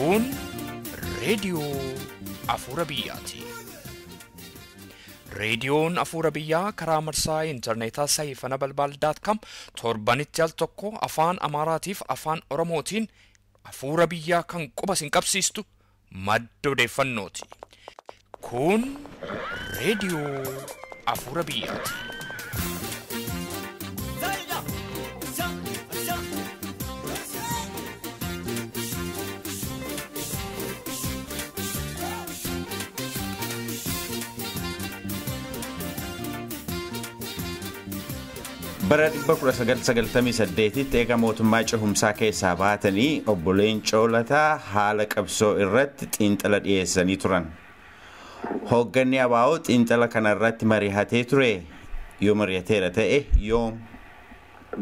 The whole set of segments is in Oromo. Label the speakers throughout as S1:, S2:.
S1: Kun reediyoo Afuura Biyyaati. Reediyoon Afuura Biyyaa karaa marsaa intarneetaa saayifana balbaal daat kaam torbanitti al tokko afaan Amaaraatiif afaan Oromootiin Afuura Biyyaa kan quba sin qabsiistu madda odeeffannooti. Kun reediyoo Afuura Biyyaati.
S2: Bara 1998tti eega mootummaa cehumsaa keessaa baatanii obbo Leencoo Lataa haala qabsoo irratti xiinxala dhiyeessanii turan. Hoogganni ABO xiinxala kana irratti mari'atee ture yoo mari'ateera ta'e yoom?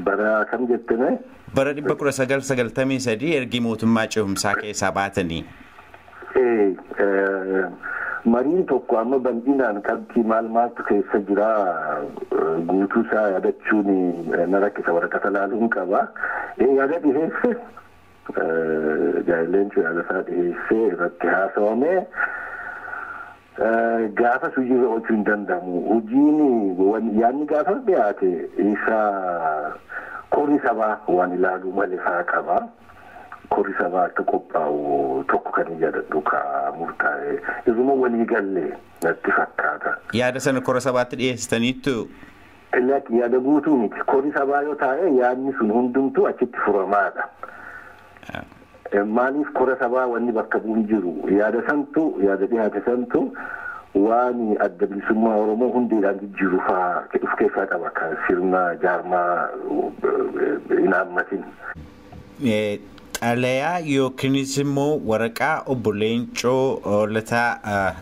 S3: Bara kam jettine?
S2: Bara 1993 ergi mootummaa cehumsaa keessaa baatanii.
S3: Mariin tokko amma bal'inaan qabxii maal maaltu keessa jira guutuu isaa yaadachuun na rakkisa waraqata laaluun qaba. Yaada dhiheesse jaalalleen yaada isaa dhiheessee irratti haasawame gaafas hojiirra oolchuu hin danda'amu. Hojiin yaadni gaafas dhiyaate isa korri sabaa waan ilaaluu malee faa qaba. Korri sabaa akka qophaa'u tokko kan yaadadhu ka murtaa'e irruma walii galle natti fakkaata.
S2: Yaada sana kora sabaatti dhiyeessitaniittu?
S3: Yaada guutuu miti. Korri sabaa yoo taa'e yaadni sun hundumtuu achitti furamaadha. Maaliif kora sabaa wanni bakka bu'uun jiru yaada santu yaada dhiyaate santu waan adda bilisummaa Oromoo hundeedhaan jijjiiru faa of keessaa qaba kan sirna jaarmaa hin haammatin.
S2: Xalayaa yookiinis immoo waraqaa obbo Leencoo Lataa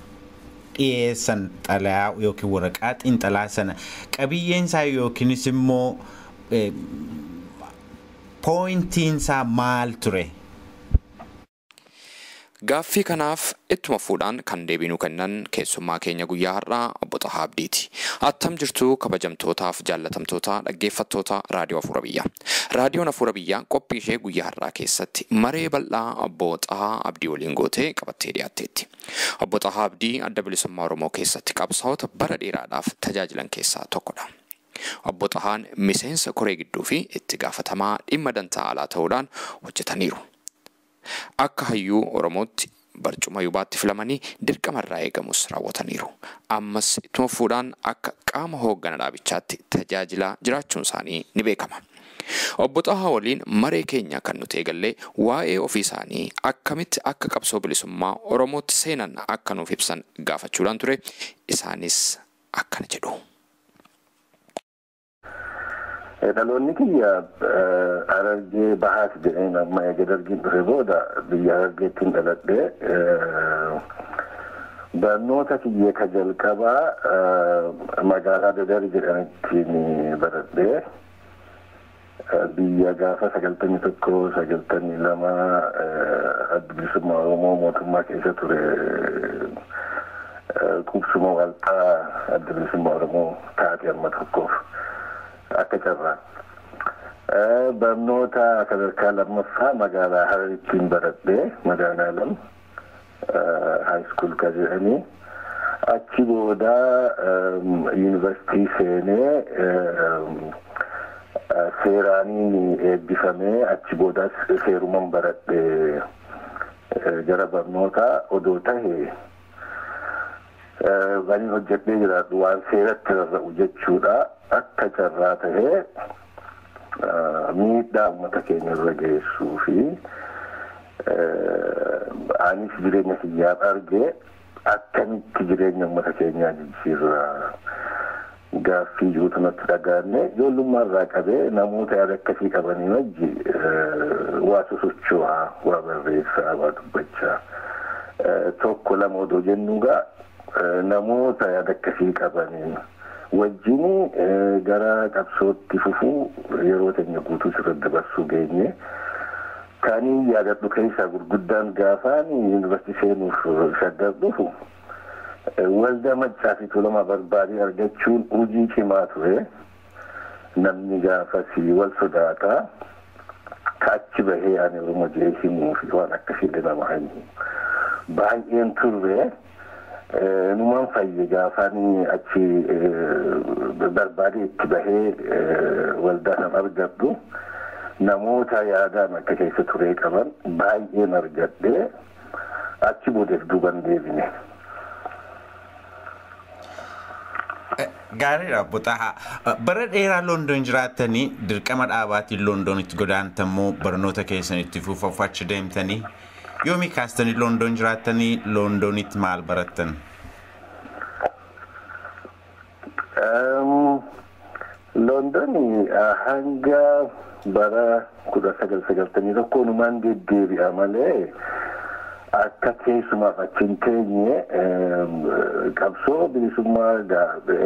S2: dhiyeessan xalayaa yookiin waraqaa xiinxalaa sana qabiyyeen isaa yookiinis immoo pooyintiin isaa maal ture?
S1: Gaaffii kanaaf ittuma fuudhaan kan deebinuu kennan keessummaa keenya guyyaa har'aa obbo Xahaa Abdiiti. Attam jirtu kabajamtootaaf jaallatamtoota dhaggeeffattoota Raadiyoo Afuura Biyyaa. Raadiyoon Afuura Biyyaa qophii ishee guyyaa har'aa keessatti maree bal'aa obbo Xahaa Abdii waliin gootee qabattee dhiyaatteetti. Obbo Xahaa Abdii adda bilisummaa Oromoo keessatti qabsaa'ota bara dheeraadhaaf tajaajilan keessaa tokkodha. Obbo Xahaan miseensa koree gidduu fi itti gaafatamaa dhimma dantaa alaa ta'uudhaan hojjetaniiru. Akka hayyuu Oromootti barcuma yuubaatti filamanii dirqamarraa eegamus raawwataniiru. Ammas ittuma fuudhaan akka qaama hooggana dhaabichaatti tajaajilaa jiraachuun isaanii ni beekama. Obbo Xahaa waliin maree keenya kan nuti eegallee waa'ee ofii isaanii akkamitti akka qabsoo bilisummaa Oromootti seenan akka nuuf ibsan gaafachuudhaan ture. Isaanis akkana jedhu.
S3: Dhaloonni kiyya Harargee Bahaati jedheen amma eega dargiin dhufe booda biyya Harargeettiin dhaladhee barnoota kiyya ka jalqabaa magaalaa Dadar jedhamittiin baradhee biyya gaafa 91 92 adda bilisummaa Oromoo mootummaa keessa ture qubsuma walxaa adda bilisummaa Oromoo taate amma tokkoof. Akka carraa barnoota sadarkaa lammaffaa magaalaa Hararittiin baradhee magaalaa lam haayiskuul ka jedhanii achi booda yuunivarsiitii seenee seeraaniin eebbifamee achi boodas seeruman baradhee gara barnoota odoo tahee waan hojjedhee jiraadhu waan seeratti rarra'u jechuudha. Akka carraa tahee miidhaa uummata keenya irra geessuu fi anis jireenya kiyyaaf argee akkamitti jireenya uummata keenyaa jijjiirraa gaaffii jiruutu natti dhaga'ame ijoollummaa irraa qabee namoota yaada akkasii qabanii wajji waa sosocho'aa waa barreessaa waa dubbachaa tokko lama odoo jennuugaa namoota yaada akkasii qabanii wajjin gara qabsootti fufuu yeroo teenya guutuu sirra dabarsuu geenye. Kan yaadadhu keessaa gurguddaan gaafaan yuunivarsiitii seenuuf shaggar dhufu waldaa Maccaa fi Tuulamaa barbaadee argachuun hojii cimaa ture. Namni gaafas wal sodaata. Ka achi bahee ani Oromoo jedhee himuu fi waan akkasiillee nama himu. Baay'een turre numaan fayye gaafaan achi barbaadee itti bahee waldaa san argadhu namoota yaadaan akka keessa turee qaban baay'een argadhee achi boodeef duuban deebine.
S2: Gaariidha Obbo Xahaa. Bara dheeraa Loondoon jiraattanii dirqama dhaabaatiin Loondoonitti godaantammoo barnoota keessanitti fuufaaf achi deemtanii yoomii kaastanii Loondoon jiraattanii Loondoonitti maal barattan?
S3: Loondoon hanga bara 1991 numaan deddeebi'a malee akka keessumaaf achi hin teenye qabsoo bilisummaa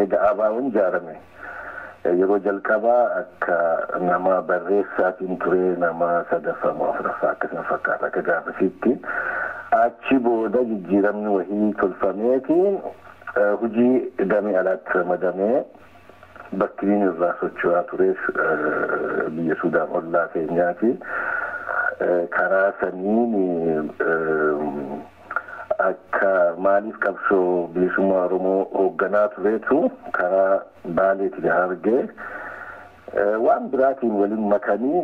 S3: eega ABO'n ijaarame. Yeroo jalqabaa akka nama barreessaatiin ture nama sadaffaa moo afuraffaa akkasuma fakkaata akka gaafasitti. Achi booda jijjiiramni wahii tolfameetiin hojii damee alaatti ramadamee bakkiin irraa socho'aa tures biyya Suudaan ollaa keenyaati. Karaa saniin akka maaliif qabsoo bilisummaa Oromoo hoogganaa tureetu karaa Baaleetiin Harargee waan biraatiin waliin makanii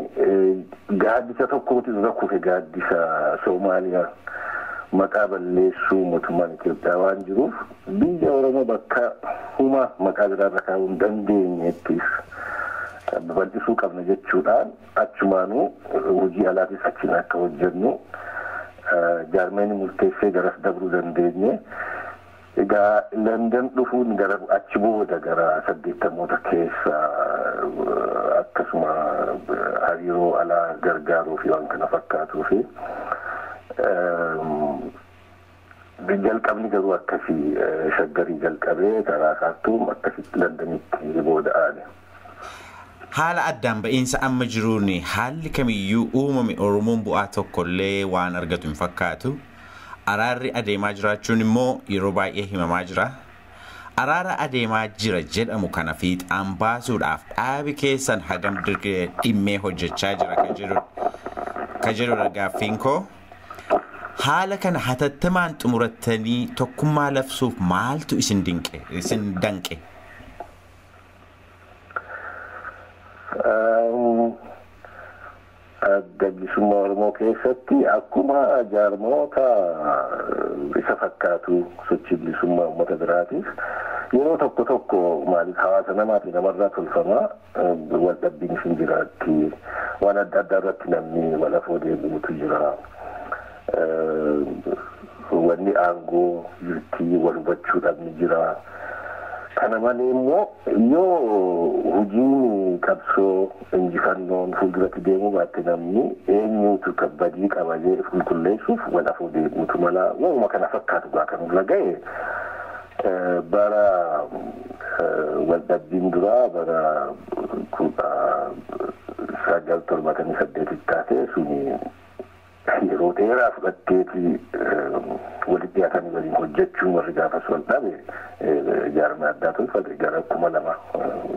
S3: gaaddisa tokkootu irra kufe gaaddisa Soomaaliyaa maqaa balleessuu mootummaan Itoophiyaa waan jiruuf biyya Oromoo bakka huma maqaa biraarra kaa'uu hin dandeenyettis babal'isuu qabna jechuudhaan achumaanuu hojii alaatis achiin akka hojjennu jaarmeen murteessee garas dabruu dandeenye. Egaa London dhufuun gara achi booda gara 80moota keessa akkasuma hariiroo alaa gargaaruu fi waan kana fakkaatuu fi jalqabni garuu akkasii Shaggarii jalqabee karaa Kaartuum akkasitti Londonitti booda aane.
S2: Haala addaan ba'iinsa amma jiruun haalli kamiyyuu uumame Oromoon bu'aa tokkollee waan argatu hin fakkaatu. Araarri adeemaa jiraachuun immoo yeroo baay'ee himamaa jira. Araara adeemaa jira jedhamu kana fiixaan baasuudhaaf dhaabi keessan hagam dhimmee hojjechaa jira ka jedhudha gaaffiin koo. Haala kana hatattamaan xumurattanii tokkummaa labsuuf maaltu isin danqe?
S3: Adda bilisummaa Oromoo keessatti akkuma jaarmoota isa fakkaatu sochii bilisummaa uummata biraatiif yeroo tokko tokko maaliif hawaasa namaafi namarraa tolfama wal dhabbiin isin jiraatti waan adda addaa irratti namni wal afoo deebi'utu jira. Wanni aangoo jirti wal hubachuu dhabni jira. Kana malee immoo yoo hojiin qabsoo injifannoon fuulduratti deemuu baatte namni eenyutu kabbadii qaba jedhee qulqulleessuuf wal afoo deebi'utu mala waanuma kana fakkaatu gaa kan irra ga'e bara waldhabbiin duraa bara 1978 taate suni yeroo dheeraa fudhatteeti walitti dhiyaatanii waliin hojjechuun warri gaafas wal dhabe jaarmaa addaa tolfate gara 2000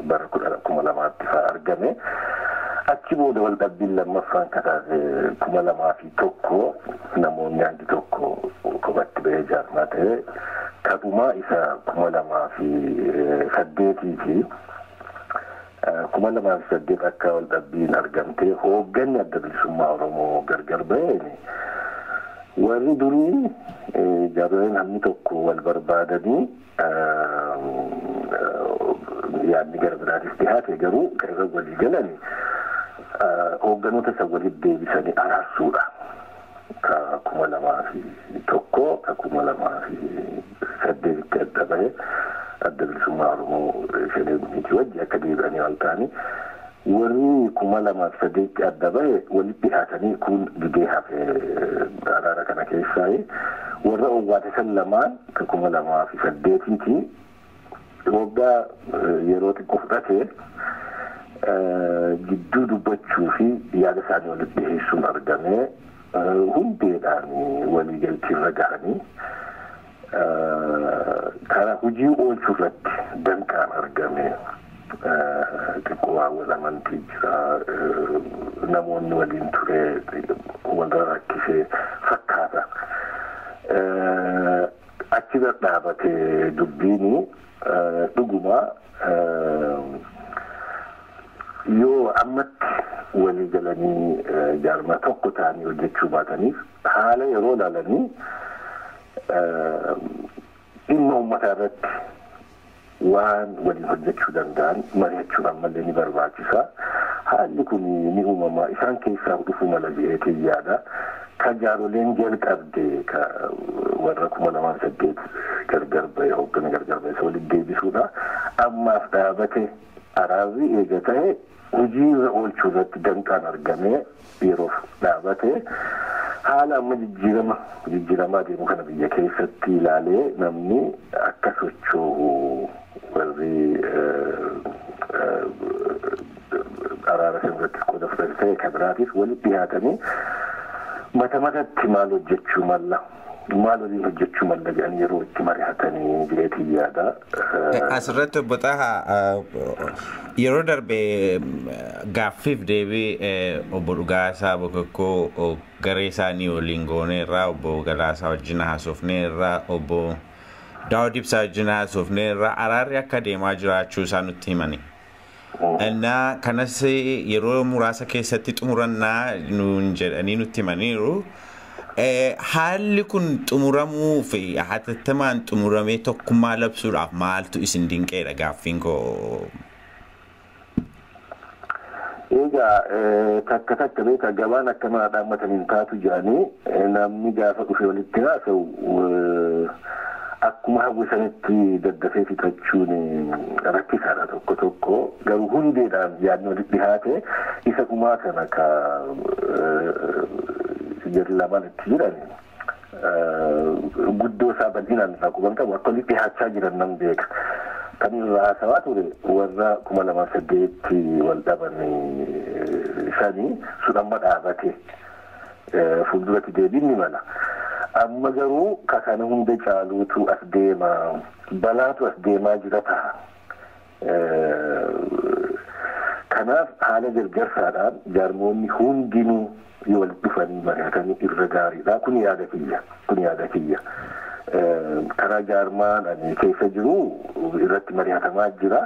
S3: bara 2000tti fa'aa argame. Achi booda wal dhabbiin lammaffaan kataate 2001 namoonni hangi tokko kophatti bahee jaarmaa ta'e kadhumaa isa 2008 fi 2008 akka wal dhabbiin argamtee hoogganni adda bilisummaa Oromoo gargar baheen warri durii jaarsoleen hammi tokko wal barbaadanii yaadni gara biraatis dhihaate garuu kan irra walii galan hoogganoota isa walitti deebisanii araarsuudha. Ka 2001 ka 2008 adda bahe adda bilisummaa Oromoo shanee gumiitii wajji akka deebi'anii wal ta'anii warri 2008 adda bahe walitti dhihaatanii kun didee hafe araara kana keessaa warra owwaate san lamaan ka 2008 waggaa yeroo xiqqoo fudhate gidduu dubbachuu fi yaada isaanii walitti dhiheessuun argamee hundeedhaan walii galtiirra gahanii karaa hojii oolchuu irratti danqaan argame xiqqoo waan wal amantii jira Namoonni waliin ture walirra rakkisee fakkaata. Achi dhaabatee dubbiin dhuguma yoo ammatti walii galanii jaarmaa tokko ta'anii hojjechuu baataniif haala yeroo ilaalanii dhimma uummataa irratti waan waliin hojjechuu danda'an mari'achuun ammallee ni barbaachisa. Haalli kun ni uumama isaan keessaa dhufuu mala jedheetiin yaada. Ka jaaroleen jalqabde ka warra 2008 gargar ba'e hooggana gargar ba'e isa walitti deebisuudha. Ammaaf dhaabate araarri eega ta'e hojii irra oolchuu irratti danqaan argamee yeroof dhaabate haala amma jijjiiramaa deemu kana biyya keessatti ilaalee namni akka socho'u warri araara sana irratti qooda fudhate ta'e kan biraatis walitti dhiyaatanii mata matatti maal hojjechuu malla maal waliin hojjechuu malla jedhanii yeroo itti mari'atanii jireetiin yaada.
S2: Asirratti obbo Xahaa yeroo darbe gaaffiif deebii obbo Dhugaasaa Bokokkoo garee isaanii waliin gooneerraa obbo Galaasaa wajjin haasofneerraa obbo Daawud Ibsaa wajjin haasofneerraa araarri akka deemaa jiraachuu isaa nutti himani. Innaa kanas yeroo muraasa keessatti xumurannaa nuun jedhanii nutti himaniiru. Haalli kun xumuramuu fi hatattamaan xumuramee tokkummaa labsuudhaaf maaltu isin dinqeedha gaaffiin koo?
S3: Egaa takka takka beekaa gabaan akka mana dhaabbatan hin taatu jedhanii namni gaafa dhufe walitti haasa'u akkuma hawwisanitti daddafee fixachuun rakkisaadha tokko tokko garuu hundeedhaan yaadni walitti dhihaate isa dhumaa kana ka jarri lamaan itti jiran guddoo isaa bal'inaan irraa quban qabu akka walitti dhihaachaa jiran nan beeka. Kan irraa haasawaa ture warra 2008 wal dhaban sanii sun amma dhaabate fuulduratti deebiin ni mala. Amma garuu kana hunda caaluutu as deema balaatu as deemaa jira ta'a. Kanaaf haala gargaarsaadhaan jaarmoonni hundinuu yoo walitti dhufanii mari'atanii irra gaariidha. Kun yaada kiyya. Kun yaada kiyya. Karaa jaarmaan ani keessa jiru irratti mari'atamaa jira.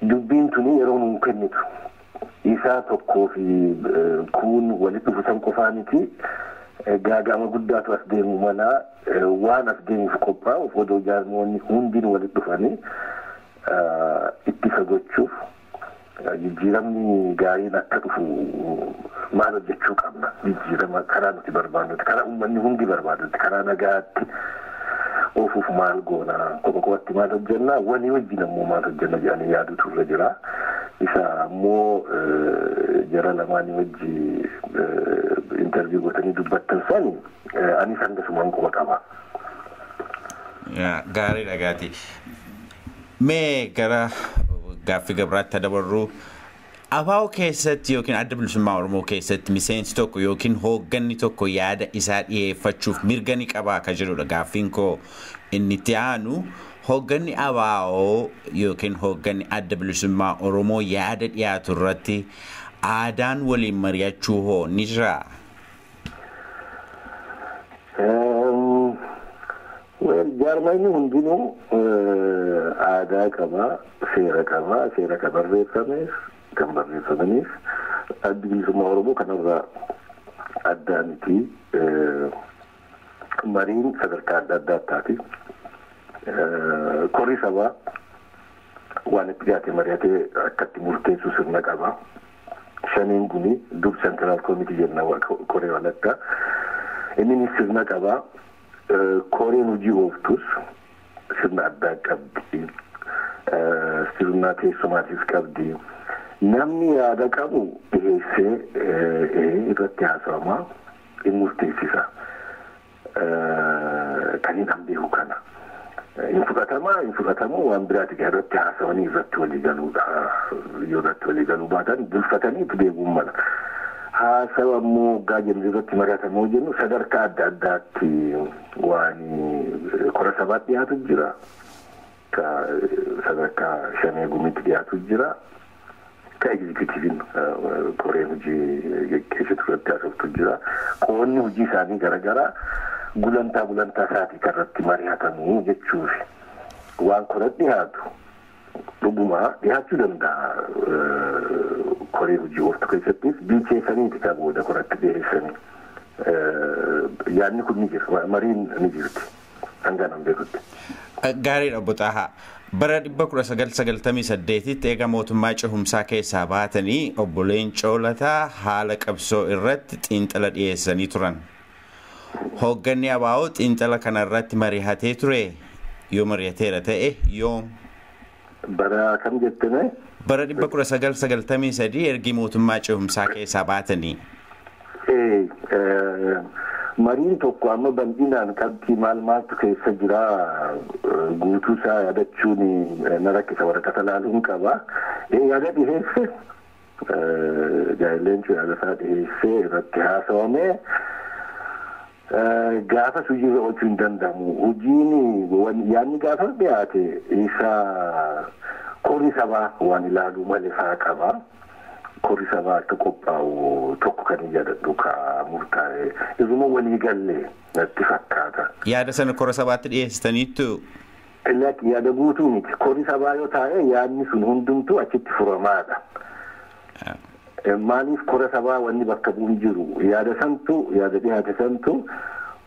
S3: Dubbiin tuni yeroo nuun kennitu. Isaa tokkoo fi kuun walitti dhufu san qofaa miti. Gaaga'ama guddaatu as deemu mala waan as deemuuf qophaa'uuf odoo jaarmoonni hundinuu walitti dhufanii ittisa gochuuf jijjiiramni gaariin akka dhufu maal hojjechuu qabna jijjiirama karaa nuti barbaannutti karaa uummanni hundi barbaadutti karaa nagaatti oofuuf maal goona kopha kophatti maal hojjenna walii wajjin ammoo maal hojjenna jedhanii yaadutu irra jira. Isa ammoo jara lamaanii wajji interviyu gootanii dubbattan sani anis hangasumaan quba qaba.
S2: Gaarii dhagaati. Mee gara gaaffii gabraatti dabarru ABO keessatti yookiin Adda Bilisummaa Oromoo keessatti miseensi tokko yookiin hoogganni tokko yaada isaa dhiyeeffachuuf mirga ni qabaa ka jedhudha gaaffiin koo inni itti aanu. Hoogganni ABO yookiin hoogganni Adda Bilisummaa Oromoo yaada dhiyaatu irratti aadaan waliin mari'achuu hoo ni jiraa?
S3: Jaarmayni hundinuu aadaa qaba, seera qaba, seera kan barreeffameef, kan barreeffamaniif Addi Bilisummaa Oromoo kanarraa addaa miti. Mariin sadarkaa adda addaatti. Korri sabaa waan itti dhiyaate mari'atee akkatti murteessu sirna qaba. Shaniin kuni dur sentiraal koomitii jenna koree walakkaa. Inni sirna qaba. Koreen hojii ooftus sirna addaa qabdi. Sirna teessumaatis qabdi. Namni yaada qabu dhiyeessee irratti haasawama in murteessisa. Kan hin beeku kana. Hin fudhatamaa hin fudhatamu waan biraati irratti haasawanii irratti walii galuudha. Yoo irratti walii galuu baatan bulfatanii itti deebi'uun mala. Haasawa immoo waggaa jennu irratti mari'atamoo jennu sadarkaa adda addaatti waan kora sabaatti dhiyaatu jira. Ka sadarkaa shanee gumiitti dhiyaatu jira. Ka egzekutiiviin koreen hojii geggeessitu irratti haasoftu jira. Qoonni hojii isaanii garaagaraa gulantaa gulantaa isaatii irratti mari'atamu jechuufi. Waan koratti dhiyaatu dhugumaa dhiyaachuu danda'a. Koree hojii ooftu keessattis bilcheessaniiti kan booda koratti dhiyeessanii. Yaadni kun ni jira, mariin ni jirti. Hanga nan beekutti.
S2: Gaariidha Obbo Xahaa. Bara 1998tti eega mootummaa cehumsaa keessaa baatanii Obbo Leencoo Lataa haala qabsoo irratti xiinxala dhiyeessanii turan. Hoogganni ABO xiinxala kana irratti mari'atee ture yoo mari'ateera ta'e yoom?
S3: Bara kam jettine?
S2: Bara 1993 ergi mootummaa cehumsaa keessaa baatanii.
S3: Mariin tokko amma bal'inaan qabxii maal maaltu keessa jira guutuu isaa yaadachuun na rakkisa, waraqata laaluun qaba. Yaada dhiheesse Leencoo yaada isaa dhiheessee irratti haasawame gaafas hojiirra oolchuu hin danda'amu. Hojiin yaadni gaafas dhiyaate isa korri sabaa waan ilaaluu malee faa qaba. Korri sabaa akka qophaa'u tokko kan yaadadhu ka murtaa'e irruma walii galle natti fakkaata.
S2: Yaada sana kora sabaatti dhiyeessitaniittu?
S3: Yaada guutuu miti. Korri sabaa yoo taa'e yaadni sun hundumtuu achitti furamaadha. Maaliif kora sabaa wanni bakka bu'uun jiru yaada santu yaada dhiyaate santu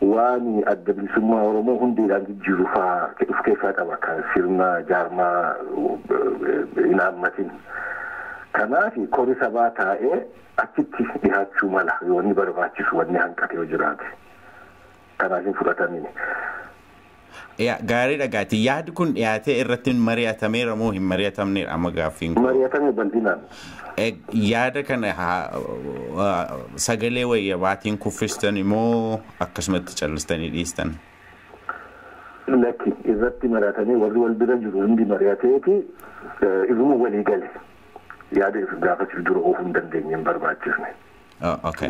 S3: waan adda bilisummaa Oromoo hundeedhaan jijjiiru faa of keessaa qaba kan sirna jaarmaa hin haammatin. Kanaaf korri sabaa taa'ee achitti dhiyaachuu mala yoo inni barbaachisu wanni hanqate yoo jiraate. Kanaaf hin fudhatamine.
S2: Gaarii dhagaati. Yaadi kun dhiyaatee irratti mari'atameera moo hin mari'atamneedha amma gaaffiin kun?
S3: Mari'atame bal'inaan.
S2: Yaada kana sagalee wayyabaatiin kuffistan immoo akkasumatti callistanii dhiistan?
S3: Lakki irratti mari'atamee warri wal bira jiru hundi mari'ateeti irruma walii gale. Yaada gaafachuu dura oofuu hin dandeenye hin barbaachisne.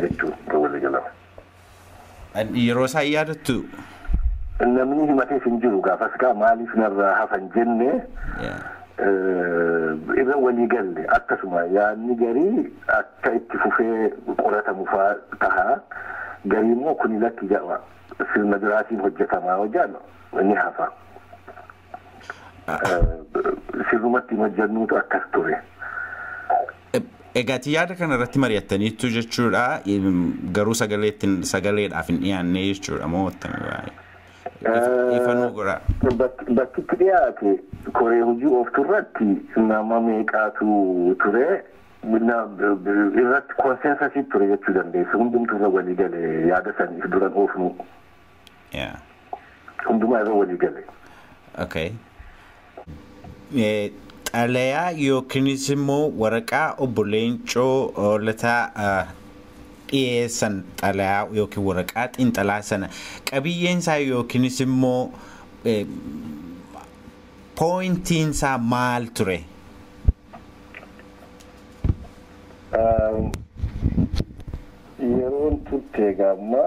S3: Jechuun walii galame.
S2: Yeroo isaan yaadattu?
S3: Namni himateef hin jiru gaafas gaa maaliif narraa hafan jenne irra walii galle akkasuma yaadni garii akka itti fufee qoratamu faa tahaa garii immoo kuni lakki jedhama sirna biraatiin hojjetamaa hojjaan ni hafa. Sirnumatti hojjennuutu akkas ture.
S2: Egaati yaada kana irratti mari'attaniittu jechuudha. Garuu sagaleedhaaf hin dhiyaanne jechuudha moo attamii waa'ee? Ifa nuu godhaa.
S3: Bakkitti dhiyaate koree hojii ooftu irratti nama meeqaatu ture irratti konsensasii ture jechuu dandeessa. Hundumtuu irra walii gale yaada saniif duran oofnu. Hundumaa irra walii gale.
S2: Okay. Xalayaa yookiinis immoo waraqaa Obbo Leencoo Lataa dhiyeessan xalayaa yookiin waraqaa xiinxalaa sana qabiyyeen isaa yookiinis immoo pooyintiin isaa maal ture?
S3: Yeroon turte gaamma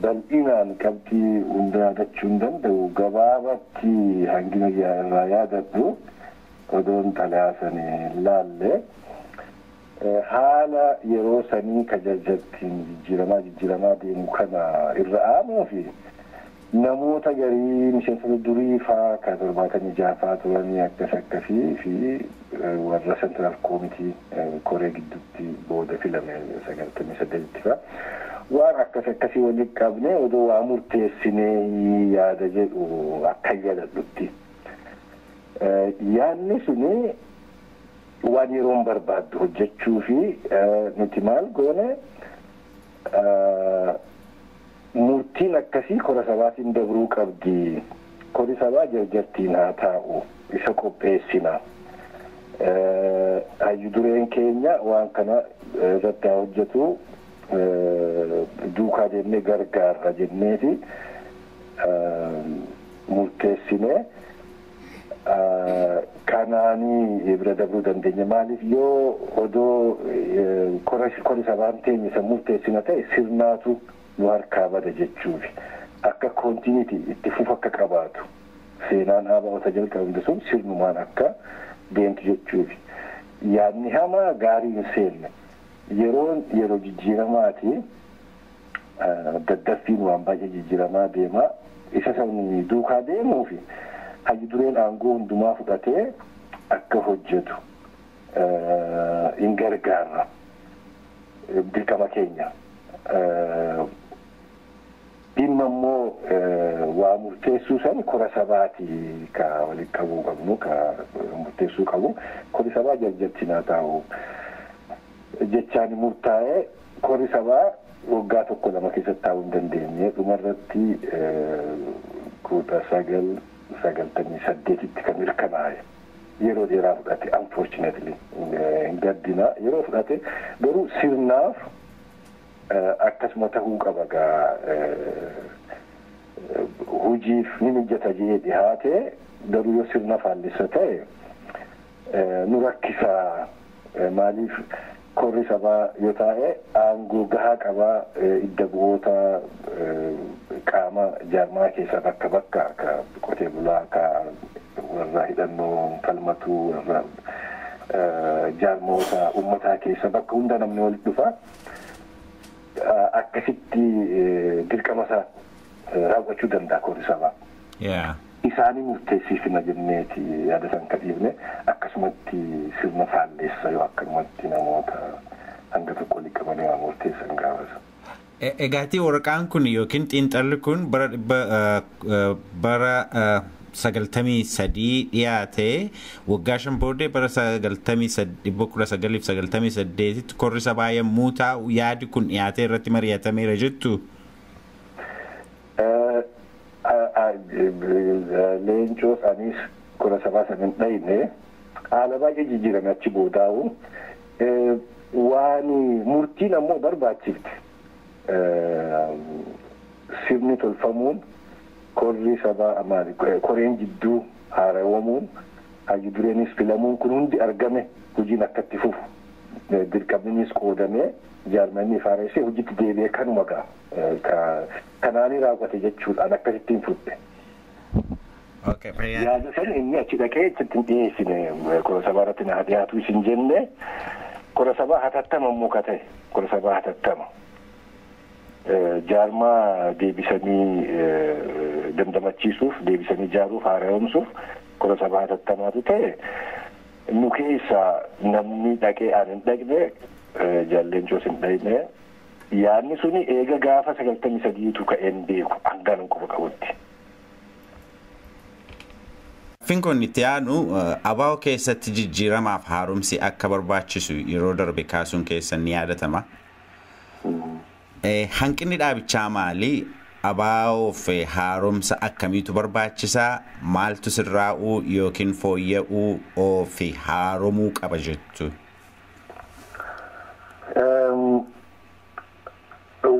S3: bal'inaan qabxii hunda yaadachuu hin danda'u gabaabatti hangina irraa yaadadhu odoon xalayaa sanii laalle haala yeroo sanii ka jajjattiin jijjiiramaa deemu kana irra aanuu fi namoota garii miseensota durii faa ka 76 faa turanii akkas akkasii fi warra sentiraal koomitii koree gidduutti booda filame 98 faa waan akkas akkasii waliin qabne odoo waa murteessinee yaada jedhu akka yaadadhutti. Yaadni suni waan yeroon barbaaddu hojjechuu fi nuti maal goone murtiin akkasii kora sabaatiin dabruu qabdi. Kori sabaa jarjartiin haa taa'u isa qopheessina. Hayyu dureen keenya waan kana irratti haa hojjetu duukaa deemnee gargaarra jenneeti murteessinee kanaanii bira dabruu dandeenya. Maaliif yoo odoo kori sabaan teenya isa murteessina ta'e sirnaatu nu harkaa bada jechuufi. Akka koontiiniti itti fufa akka qabaatu seenaan ABO'ta jalqabde sun sirnumaan akka deemtu jechuufi. Yaadni hamaa gaarii hin seenne. Yeroon yeroo jijjiiramaati. Daddaffiin waan baay'ee jijjiiramaa deema. Isa san duukaa deemuufi hayyu dureen aangoo hundumaa fudhatee akka hojjetu hin gargaarra. Dirqama keenya. Dhimma immoo waa murteessuu san kora sabaati ka walitti qabuu qabnu, ka murteessuu qabu. Kori sabaa jarjarti naa taa'u jechaan murtaa'ee kori sabaa waggaa tokko lama keessatti taa'uu hin dandeenye. Dhumarratti 1998tti kan mirkanaa'e. Yeroo dheeraa fudhate, unfortunately, hin gaddina yeroo fudhate, garuu sirnaaf akkasuma ta'uu qaba. Gaa hojiif ni mijata jee dhihaate, garuu yoo sirna faallisa ta'e nu rakkisaa. Maaliif korri sabaa yoo taa'e aangoo gahaa qabaa, idda bu'oota qaama jaarmaa keessaa bakka bakka, ka qotee bulaa, ka warra hidhannoo falmatu, warra jaarmoota uummataa keessa bakka hunda namni walitti dhufa. Akkasitti dirqama isaa raawwachuu danda'a korri sabaa. Isaanii murteessifna jenneeti yaada san kadhiifne. Akkasumatti sirna faalleessa yoo akkanumatti namoota hanga tokko walitti qabanii waa murteessan gaafasa.
S2: Egaatii waraqaan kun yookiin xiinxalli kun bara 93 dhiyaate, waggaa 5 booddee bara 1998tti korri sabaa yommuu taa'u yaadi kun dhiyaatee irratti mari'atameera jettu.
S3: Leencoos anis kora sabaa sana hin dhayne. Haala baay'ee jijjiirame achi boodaa'u. Waan murtiin ammoo barbaachifte. Sirni tolfamuun, korri sabaa maali, koreen jidduu haarawamuun, hayyu dureenis filamuun kun hundi argame hojiin akkatti fufu. Dirqamnis qoodamee jaarmanni faaressee hojiitti deebi'ee kanuma ga'a. Kanaanii raawwate jechuudhaan akkasitti hin fudhe. Yaada san inni achi dhaqee achitti hin dhiyeessine, kora sabaa irratti naa dhiyaatu isin jenne. Kora sabaa hatattama immoo ka ta'e kora sabaa hatattama. Jaarmaa deebisanii dandamachiisuuf, deebisanii ijaaruuf, haaromsuuf kora sabaa hatattamaatu ta'e. Nu keessa namni dhaqee aan hin dhaqne, jaalleencoos hin dhaqne. Yaadni suni eega gaafa 93tu ka'een beeku hangaan hin quba qabutti.
S2: Gaaffiin kun itti aanu ABO keessatti jijjiiramaaf haaromsi akka barbaachisu yeroo darbe kaasuun keessan ni yaadatama. Hanqinni dhaabichaa maali? ABOf haaromsa akkamiitu barbaachisaa? Maaltu sirraa'uu yookiin fooyya'uu fi haaromuu qaba jettu?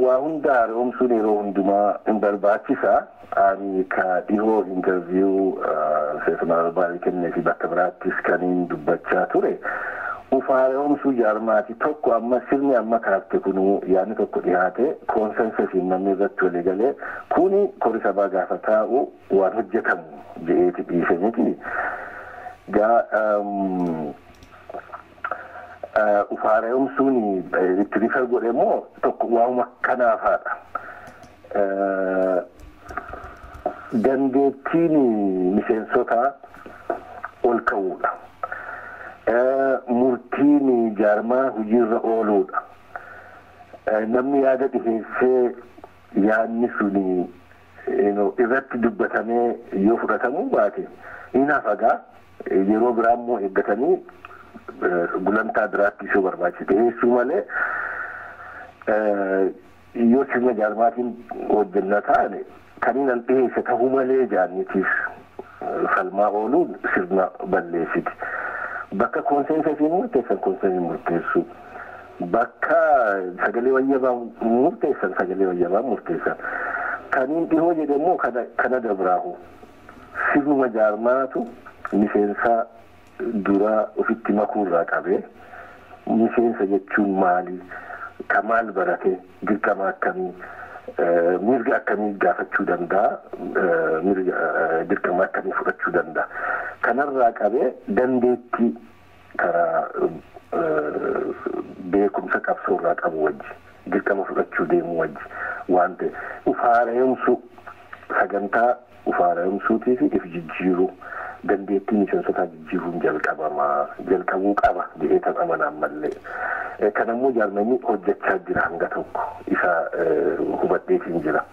S3: Waa hunda haaromsuun yeroo hundumaa hin barbaachisaa. Ani ka dhihoo interview Seefana Albaarii kennee fi bakka biraattis kaniin dubbachaa ture. Uf haaromsuu jaarmaati tokko, amma sirni amma kaafte kunuu yaadni tokko dhiyaate consensusiin namni irratti walii galee kuni kori sabaa gaafa taa'u waan hojjetamu je'eeti dhiise miti. Gaa uf haaromsuun itti refer godhe immoo tokko waanuma kanaafaadha. Dandeettiin miseensotaa ol ka'uudha. Murtiin jaarmaa hojiirra ooluudha. Namni yaada dhiheessee yaadni suni irratti dubbatamee yoo fudhatamuu baate hin hafagaa, yeroo biraa immoo eeggatanii gulantaa biraatti ishoo barbaachise dhiheessuu malee, yoo sirna jaarmaatiin hojjenna taane kaniin an dhiheesse ta'uu malee jaanniitiif falmaa ooluun sirna balleessiti. Bakka consensusiin murteessan consensusiin murteessuu. Bakka sagalee wayyabaa murteessan sagalee wayyabaa murteessan. Kaniin dhihoo jedhe immoo kana dabraahu. Sirnuma jaarmaatu miseensa duraa ofitti makuurraa qabee, miseensa jechuun maali? Ka maal barate? Dirqama akkamii? Mirga akkamii gaafachuu danda'a? Mirga dirqama akkamii fudhachuu danda'a? Kanarraa qabee dandeettii Karaa beekumsa qabsoo irraa qabu wajji dirqama fudhachuu deemu wajji waan ta'e ufaara'eemsuu sagantaa ufaara'eemsuutii fi if jijjiiruu dandeettii miseensotaa jijjiiruun jalqabamaa jalqabuu qaba jedhee tan amanaan mallee. Kan ammoo jaarmanni hojjechaa jira hanga tokko isa hubadheetiin jira.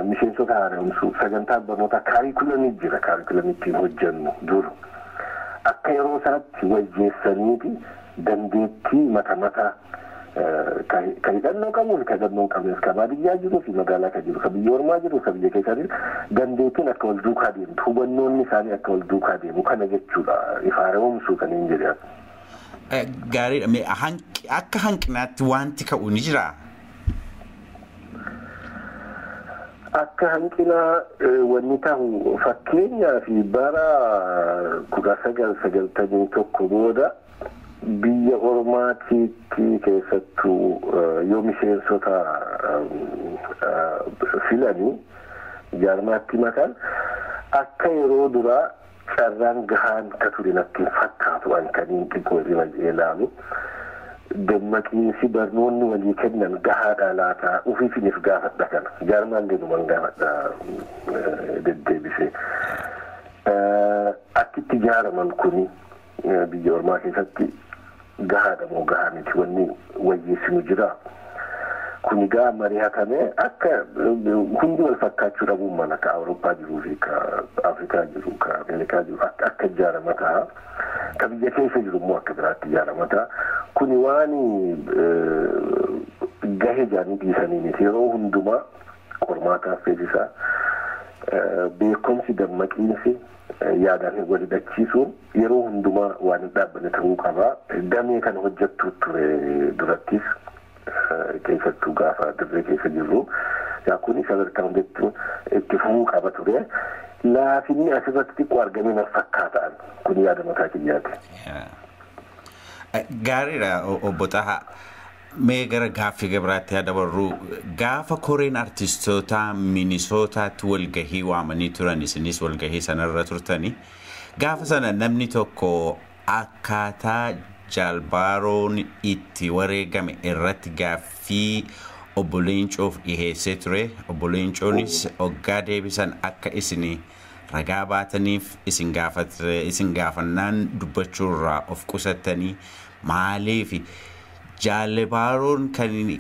S3: Miseensota haaromsuu sagantaa barnootaa kaarikulamii jira, kaarikulamii ittiin hojjennu dur. Akka yeroo isaatti wayyeessaniiti dandeettii mata mata ka hidhannoo qabuu fi ka hidhannoo hin qabnes, ka baadiyyaa jiruu fi magaalaa ka jiru, ka biyya ormaa jiru, ka biyya keessaa jiru, dandeettiin akka wal duukaa deemtu, hubannoonni isaanii akka wal duukaa deemu kana jechuudha ifa haaromsuu kan hin jedhan.
S2: Gaariidha. Akka hanqinaatti wanti ka'u ni jiraa?
S3: Akka hanqinaa wanni ta'u fakkeenyaa fi bara 1991 booda biyya ormaatiitti keessattuu yoo miseensota filanii jaarmaatti makan akka yeroo duraa carraan gahaan ka ture natti hin fakkaatu an kaniin xiqqoo irra ilaalu. Dammaqiinsi barnoonni walii kennan gahaadha laata ufiifiniif gaafadha kana jaarmaallee numan gaafadha deddeebisee. Akkitti ijaaraman kuni biyya ormaa keessatti gahaadha moo gahaa miti wanni wayyeessinu jira. Kuni gaa mari'atamee akka hundi wal fakkaachuu dhabuun mala ka Awurooppaa jiruu fi ka Afrikaa jiru ka Ameerikaa jiru akka ijaarama ta'a. Ka biyya keessa jiru immoo akka biraatti ijaarama ta'a. Kuni waan gahe jaanii dhiisanii miti yeroo hundumaa qormaataaf feesisaa beekumsi dammaqiinsi yaadaan wal hidhachiisuun yeroo hundumaa waan hin dhaabbanne ta'uu qaba. Damee kana hojjettu ture durattis keessattuu gaafa dirree keessa jirru kuni sadarkaa hundatti itti fufuu qaba ture. Laafinni asirratti xiqqoo argame na fakkaata kun yaada mataa kiyyaati.
S2: Gaariidha obbo Xahaa. Mee gara gaaffii gabiraatti haa dabarru. Gaafa koreen artistootaa Minisootaatti walgahii waamanii turan isinis walgahii sanarra turtani. Gaafa sana namni tokko akkaataa Jaalbaaroon itti wareegame irratti gaaffii obbo Leencoof dhiheessee ture. Obbo Leencoonis hoggaa deebisan akka isin ragaa baataniif isin gaafannaan dubbachuurraa of qusattanii maaliif Jaalbaaroon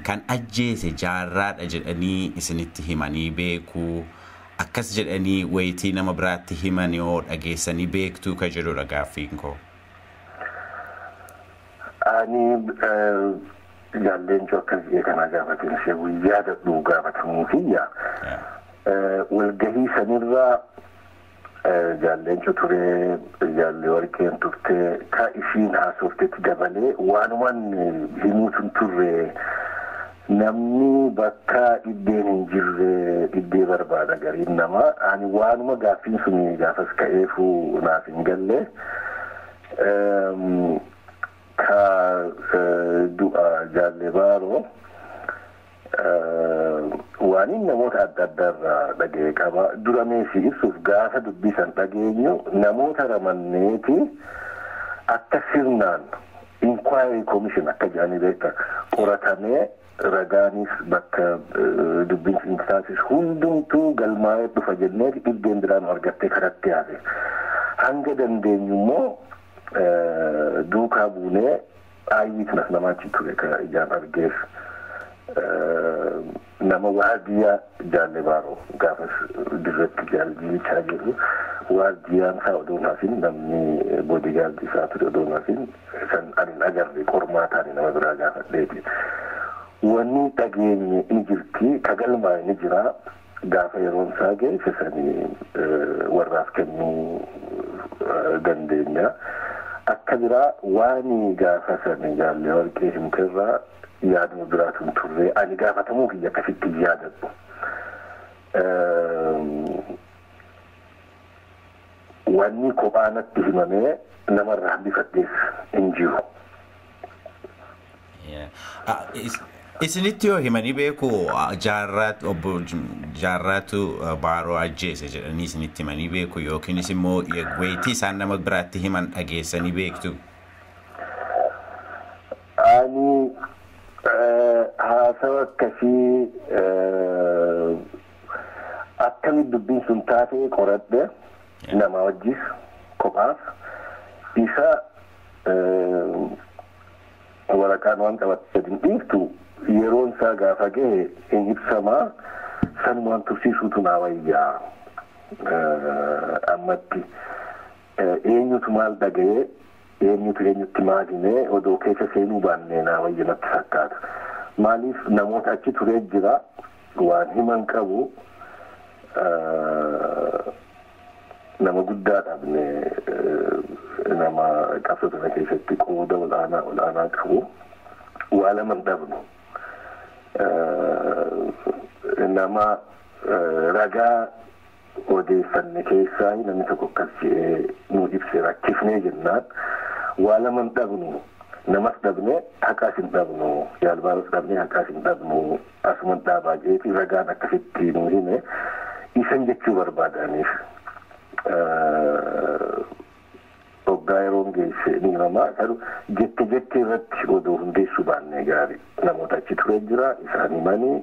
S2: kan ajjeese jaarraadha jedhanii isinitti himanii beekuu akkas jedhanii wayitii nama biraatti himan yoo dhageessanii beektuu ka jedhudha gaaffiin koo.
S3: Ani Jaal Leencoo akkas jedhee kana gaafateen ishee guyyaa dadhuu gaafatamuu kiyya. Walgahii sanirraa Jaal Leencoo turee Jaallee Warqeen turtee ka ishiin haasoftetti dabalee waanumaan himuutu hin turre namni bakka dhibbeen hin jirre dhibbee barbaada gariin namaa ani waanuma gaaffiin sun gaafas ka'eefuu naaf hin galle. Ka du'a Jaallee Baaroo waan inni namoota adda addaarraa dhaga'e qaba. Dura meesii ibsuuf gaafa dubbisan dhageenyu namoota ramanneeti akka sirnaan inquiry commission akka jedhanii beektan qoratamee ragaanis bakka dubbiin intaasis hundumtuu galmaa'ee dhufa jennee dhibbeen biraan argattee karatti hafe. Hanga dandeenyu immoo duukaa buunee aayyiitinas namaachi ture ka ijaan argeef. Nama waardiyaa Jaallee Baaroo gaafas dirratti jaallichaa jiru waardiyaan isaa odoo naafin namni boodigaardii isaa ture odoo naafin san ani hin agarre qormaataan nama biraa gaafadheeti. Wanni dhageenye ni jirti ka galmaa'e ni jira gaafa yeroon isaa geesse sanii warraaf kennuu dandeenya. Akka biraa waan gaafa sanii Jaallee Warqee himterraa yaaduma biraatu hin turre ani gaafatamuu kiyya akkasitti yaadadhu. Wanni kophaa natti himamee namarraa hambifadhees hin jiru.
S2: Isinitti yoo himanii beeku obbo Jaarraatu Baaroo ajjeese jedhanii isinitti himanii beeku yookiinis immoo wayitii isaan nama biraatti himan dhageessanii beektu.
S3: Haasawa akkasii akkamitti dubbiin sun taatee qoradhe nama wajjis kophaaf isa waraqaan waan qabatte hin dhiiftu yeroon isaa gaafa gahe hin ibsamaa sanumaan tursiisuutu naa wayyaa ammatti eenyutu maal dhaga'ee eenyutu eenyutti maal himee odoo keessa seenuu baannee naa wayya natti fakkaata. Maaliif namoota achi turee jira waan himan qabu nama guddaa dhabne nama qabsoo kana keessatti qooda olaanaa qabu waa lama hin dhabnu. Nama ragaa odeeffanne keessaa namni tokko akkas jedhee nu ibse rakkifnee jennaan waa lama hin dhabnu. Namas dhabne haqaas hin dhabnu yaalbaaros dhabne haqaas hin dhabnu asuman dhaabaa jeeti ragaan akkasitti nu hime isan jechuu barbaadaniif hoggaa yeroon geesse ni himamaa garuu jette jette irratti odoo hundeessuu baannee gaarii namoota achi turee jira isaan himanii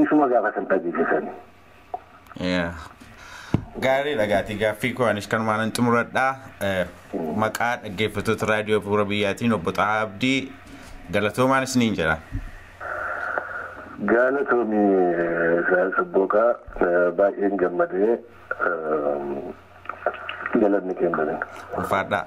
S3: isuma gaafa san dhageessisanii.
S2: Gaarii dhagaatii gaaffii koo anis kanumaan hin xumuradhaa. Maqaa dhaggeeffattoota raadiyoo Afuura Biyyaatiin obbo Xahaa Abdii galatoomaan isiniin jedha.
S3: Galatoomii Israa'el Sabbooqaa baay'een gammadee galanni kenname.
S2: Ulfaadhaa.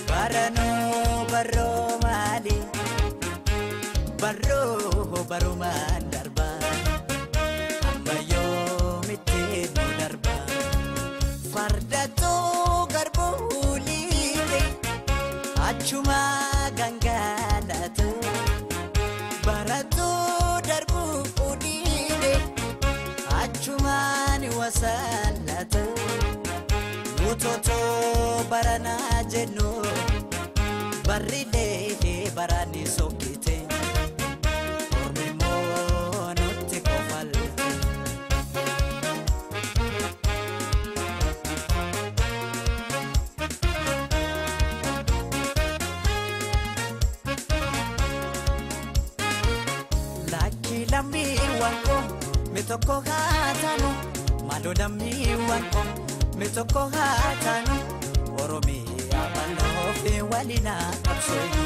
S4: Barano barro. malee barroo barumaan darba amma yoomitti nu darba fardatoo garbuu liite achuma gangalatu baratoo darbuu dhiide achumaan wasallatu nutootoo baranaa jennu barrilee barani sokkite ormi immoo nutti kofalte. Lakki lammiiwwan koo mi tokko haa taanu maaloo lammiiwwan koo mi tokko haa taanu Oromiyaa bal'oo fi waliin haa qabsooyu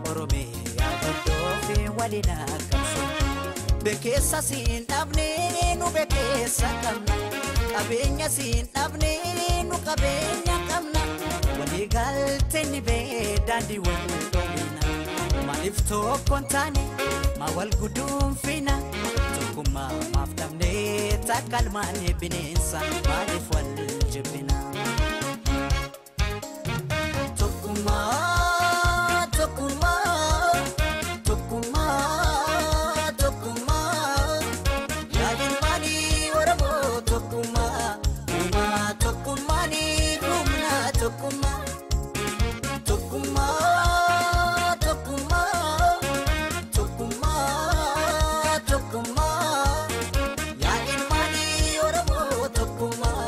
S4: Oromiyaa guddoo fi waliin haa qabsooyu. Bekeessa siin dhabne nu bekeessa qabna qabeenya siin dhabne nu qabeenya qabna walii galtee ni bee daandii wal dhoowwina maaliif tokko hin taane maa wal guduunfina tokkummaa maaf dhabne takka ilmaan bineensa maaliif wal jibbina. Tokkummaa tokkummaa tokkummaa tokkummaa yaadin maanii Oromoo tokkummaa uumaa tokkummaanii humna tokkummaa tokkummaa tokkummaa tokkummaa tokkummaa yaadin maanii Oromoo tokkummaa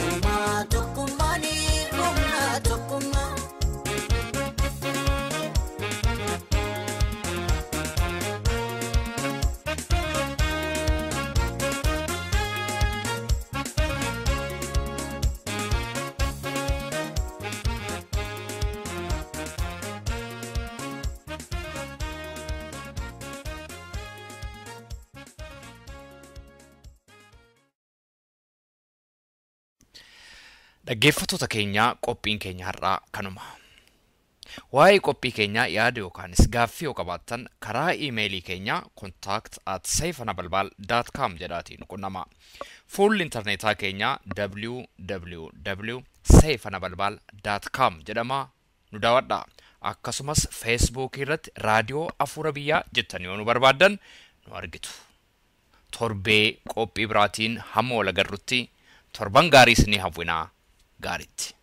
S4: uumaa tokkummaanii humna tokkummaa.
S1: Dhaggeeffattoota keenya qophiin keenya har'aa kanuma. Waa'ee qophii keenyaa yaada yookaanis gaaffii yoo qabaattan karaa iimeelii keenya contact@seifanabalbal.com jedhaatiin nu qunnama. Fuulli intarneetaa keenya www.seifanabalbal.com jedhama nu daawwadha. Akkasumas feesbuukii irratti raadiyoo afuura biyyaa jettanii yoo nu barbaaddan nu argitu. Torbee qophii biraatiin hamma wal agarrutti torban gaarii isinii hawwinaa gaariitti.